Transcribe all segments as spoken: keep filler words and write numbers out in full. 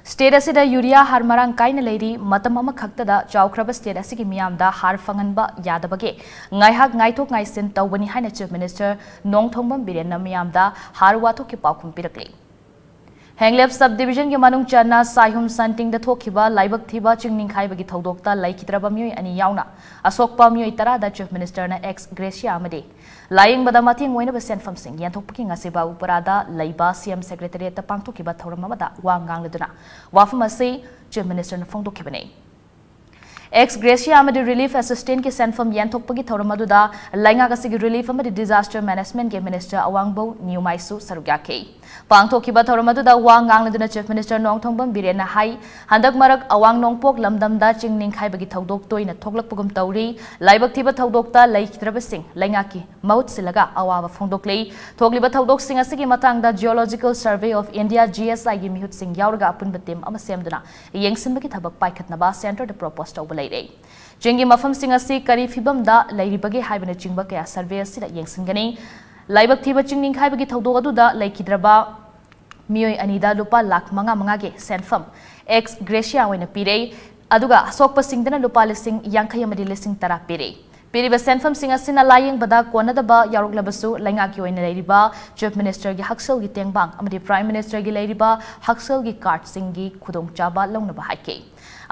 State ꯑꯁꯤꯗ urea ꯍꯥꯔ ꯃꯔꯥꯡ ꯀꯥꯏꯅ ꯂꯩꯔꯤ꯫ ꯃꯇꯝ ꯑꯃꯈꯛꯇꯗ ꯆꯥꯎꯈ꯭ꯔꯕ state ꯑꯁꯤꯒꯤ ꯃꯤꯌꯥꯝꯗ ꯍꯥꯔ ꯐꯪꯍꯟꯕ ꯌꯥꯗꯕꯒꯤ ꯉꯥꯏꯍꯥꯛ ꯉꯥꯏꯊꯣꯛ ꯉꯥꯏꯁꯤꯟ ꯇꯧꯕꯅꯤ ꯍꯥꯏꯅ Chief Minister ꯅꯣꯡꯊꯣꯡꯕꯝ ꯕꯤꯔꯦꯟꯅ ꯃꯤꯌꯥꯝꯗ ꯍꯥꯔ ꯋꯥꯊꯣꯛꯀꯤ ꯄꯥꯎꯈꯨꯝ ꯄꯤꯔꯛꯂꯤ꯫ ꯍꯦꯡꯂꯦꯞ sub division ꯒꯤ ꯃꯅꯨꯡ ꯆꯟꯅ ꯁꯥꯏꯍꯨꯝ ꯁꯟꯇꯤꯡꯗ ꯊꯣꯛꯈꯤꯕ ꯂꯥꯏꯕꯛ ꯊꯤꯕ ꯆꯤꯡ ꯅꯤꯡꯈꯥꯏꯕꯒꯤ ꯊꯧꯗꯣꯛꯇ ꯂꯩꯈꯤꯗ꯭ꯔꯕ ꯃꯤꯑꯣꯏ ꯑꯅꯤ ꯌꯥꯎꯅ ꯑꯁꯣꯛꯄ ꯃꯤꯑꯣꯏ ꯇꯔꯥꯗ Chief Minister ꯅ ex gratia ꯑꯃꯗꯤ ꯂꯥꯌꯦꯡꯕꯗ ꯃꯇꯦꯡ ꯑꯣꯏꯅꯕ ꯁꯦꯟꯐꯝꯁꯤꯡ ꯌꯦꯟꯊꯣꯛꯄꯒꯤ ꯉꯁꯤ ꯕꯥꯕꯨꯄꯔꯥꯗ ꯂꯩꯕ C M Secretariat ꯇ ꯄꯥꯡꯊꯣꯛꯈꯤꯕ ꯊꯧꯔꯝ ꯑꯃꯗ ꯋꯥ ꯉꯥꯡꯂꯗꯨꯅ ꯋꯥꯐꯝ ꯑꯁꯤ Chief Minister ꯅ ꯐꯣꯡꯗꯣꯛꯈꯤꯕꯅꯤ꯫ Ex gratia ꯑꯃꯗꯤ relief assistance ꯀꯤ ꯁꯦꯟꯐꯝ ꯌꯦꯟꯊꯣꯛꯄꯒꯤ ꯊꯧꯔꯝ ꯑꯗꯨꯗ ꯂꯩꯉꯥꯛ ꯑꯁꯤꯒꯤ relief ꯑꯃꯗꯤ disaster management ꯀꯤ Minister ꯑꯋꯥꯡꯕꯧ ꯅꯤꯌꯨꯃꯥꯏꯁꯨ ꯁꯔꯨꯛ ꯌꯥꯈꯤ꯫ ꯄꯥꯡꯊꯣꯛꯈꯤꯕ ꯊꯧꯔꯝ ꯑꯗꯨꯗ ꯋꯥ ꯉꯥꯡꯂꯗꯨꯅ Chief Minister ꯅꯣꯡꯊꯣꯡꯕꯝ ꯕꯤꯔꯦꯟꯅ ꯍꯥꯏ, ꯍꯟꯗꯛ ꯃꯔꯛ ꯑꯋꯥꯡ ꯅꯣꯡꯄꯣꯛ ꯂꯝꯗꯝꯗ ꯆꯤꯡ ꯅꯤꯡꯈꯥꯏꯕꯒꯤ ꯊꯧꯗꯣꯛ ꯇꯣꯏꯅ ꯊꯣꯛꯂꯛꯄꯒꯨꯝ ꯇꯧꯔꯤ꯫ ꯂꯥꯏꯕꯛ ꯊꯤꯕ ꯊꯧꯗꯣꯛꯇ ꯂꯩꯈꯤꯗ꯭ꯔꯕꯁꯤꯡ ꯂꯩꯉꯥꯛꯀꯤ ꯃꯍꯨꯠ ꯁꯤꯜꯂꯒ ꯑꯋꯥꯕ ꯐꯣꯡꯗꯣꯛꯂꯤ꯫ ꯊꯣꯛꯂꯤꯕ ꯊꯧꯗꯣꯛꯁꯤꯡ ꯑꯁꯤꯒꯤ ꯃꯇꯥꯡꯗ Geological Survey of India, G S I ꯒꯤ ꯃꯤꯍꯨꯠꯁꯤꯡ ꯌꯥꯎꯔꯒ ꯑꯄꯨꯟꯕ team ꯑꯃ ꯁꯦꯝꯗꯨꯅ ꯌꯦꯡꯁꯤꯟꯕꯒꯤ ꯊꯕꯛ ꯄꯥꯏꯈꯠꯅꯕ centre ꯗ propose ꯇꯧꯕ ꯂꯩꯔꯦ꯫ ꯆꯤꯡꯒꯤ ꯃꯐꯝꯁꯤꯡ ꯑꯁꯤ ꯀꯔꯤ ꯐꯤꯕꯝꯗ ꯂꯩꯔꯤꯕꯒꯦ ꯍꯥꯏꯕꯅꯆꯤꯡꯕ ꯀꯌꯥ survey ꯑꯁꯤꯗ ꯌꯦꯡꯁꯤꯟꯒꯅꯤ꯫ ꯂꯥꯏꯕꯛ ꯊꯤꯕ ꯆꯤꯡ ꯅꯤꯡꯈꯥꯏꯕꯒꯤ ꯊꯧꯗꯣꯛ ꯑꯗꯨꯗ ꯂꯩꯈꯤꯗ꯭ꯔꯕ ꯃꯤꯑꯣꯏ ꯑꯅꯤꯗ ꯂꯨꯄꯥ ꯂꯥꯈ ꯃꯉꯥ ꯃꯉꯥꯒꯤ ꯁꯦꯟꯐꯝ ex gratia ꯑꯣꯏꯅ ꯄꯤꯔꯦ꯫ ꯑꯗꯨꯒ ꯑꯁꯣꯛꯄꯁꯤꯡꯗꯅ ꯂꯨꯄꯥ ꯂꯤꯁꯤꯡ ꯌꯥꯡꯈꯩ ꯑꯃꯗꯤ ꯂꯤꯁꯤꯡ ꯇꯔꯥ ꯄꯤꯔꯦ꯫ ꯄꯤꯔꯤꯕ ꯁꯦꯟꯐꯝꯁꯤꯡ ꯑꯁꯤꯅ ꯂꯥꯌꯦꯡꯕꯗ ꯀꯣꯟꯅꯗꯕ ꯌꯥꯎꯔꯛꯂꯕꯁꯨ, ꯂꯩꯉꯥꯛꯀꯤ ꯑꯣꯏꯅ ꯂꯩꯔꯤꯕ Chief Minister ꯒꯤ ꯍꯛꯁꯦꯜꯒꯤ ꯇꯦꯡꯕꯥꯡ ꯑꯃꯗꯤ Prime Minister ꯒꯤ ꯂꯩꯔꯤꯕ ꯍꯛꯁꯦꯜꯒꯤ card ꯁꯤꯡꯒꯤ ꯈꯨꯗꯣꯡꯆꯥꯕ ꯂꯧꯅꯕ ꯍꯥꯏꯈꯤ꯫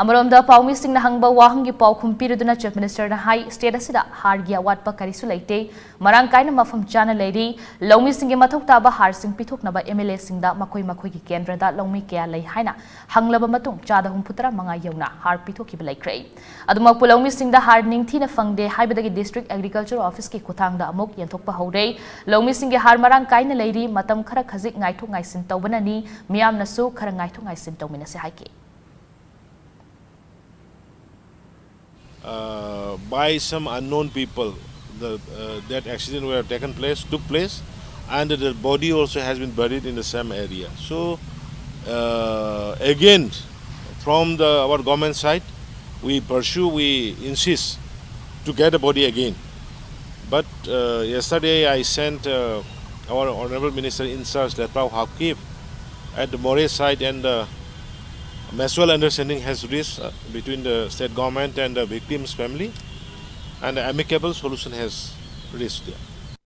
ꯑꯃꯔꯣꯝꯗ ꯄꯥꯎꯃꯤꯁꯤꯡꯅ ꯍꯪꯕ ꯋꯥꯍꯪꯒꯤ ꯄꯥꯎꯈꯨꯝ ꯄꯤꯔꯗꯨꯅ Chief Minister ꯅ ꯍꯥꯏ, state ꯑꯁꯤꯗ ꯍꯥꯔꯒꯤ ꯑꯋꯥꯠꯄ ꯀꯔꯤꯁꯨ ꯂꯩꯇꯦ, ꯃꯔꯥꯡ ꯀꯥꯏꯅ ꯃꯐꯝ ꯆꯥꯅ ꯂꯩꯔꯤ꯫ ꯂꯧꯃꯤꯁꯤꯡꯒꯤ ꯃꯊꯧ ꯇꯥꯕ ꯍꯥꯔꯁꯤꯡ ꯄꯤꯊꯣꯛꯅꯕ M L A ꯁꯤꯡꯗ ꯃꯈꯣꯏ ꯃꯈꯣꯏꯒꯤ ꯀꯦꯟꯗ꯭ꯔꯗ ꯂꯧꯃꯤ ꯀꯌꯥ ꯂꯩ ꯍꯥꯏꯅ ꯍꯪꯂꯕ ꯃꯇꯨꯡ, ꯆꯥꯗ ꯍꯨꯝꯐꯨꯇꯔꯥ ꯃꯉꯥ ꯌꯧꯅ ꯍꯥꯔ ꯄꯤꯊꯣꯛꯈꯤꯕ ꯂꯩꯈ꯭ꯔꯦ꯫ ꯑꯗꯨꯃꯛꯄꯨ, ꯂꯧꯃꯤꯁꯤꯡꯗ ꯍꯥꯔ ꯅꯤꯡꯊꯤꯅ ꯐꯪꯗꯦ ꯍꯥꯏꯕꯗꯒꯤ District Agriculture Office ꯀꯤ ꯈꯨꯠꯊꯥꯡꯗ ꯑꯃꯨꯛ ꯌꯦꯟꯊꯣꯛꯄ ꯍꯧꯔꯦ꯫ ꯂꯧꯃꯤꯁꯤꯡꯒꯤ ꯍꯥꯔ ꯃꯔꯥꯡ ꯀꯥꯏꯅ ꯂꯩꯔꯤ, ꯃꯇꯝ ꯈꯔ ꯈꯖꯤꯛ ꯉꯥꯏꯊꯣꯛ ꯉꯥꯏꯁꯤꯟ ꯇꯧꯕꯅꯅꯤ, ꯃꯤꯌꯥꯝꯅꯁꯨ ꯈꯔ ꯉꯥꯏꯊꯣꯛ ꯉꯥꯏꯁꯤꯟ ꯇꯧꯃꯤꯟꯅꯁꯤ ꯍꯥꯏꯈꯤ꯫ Uh, by some unknown people, the, uh, that accident were taken place, took place, and the body also has been buried in the same area. So, uh, again, from the, our government side, we pursue, we insist to get the body again. But, uh, yesterday I sent, uh, our Honorable Minister in charge, Letpao Haokip, at the Moreh site and the Mutual understanding has reached uh, between the state government and the victim's family, and amicable solution has reached there.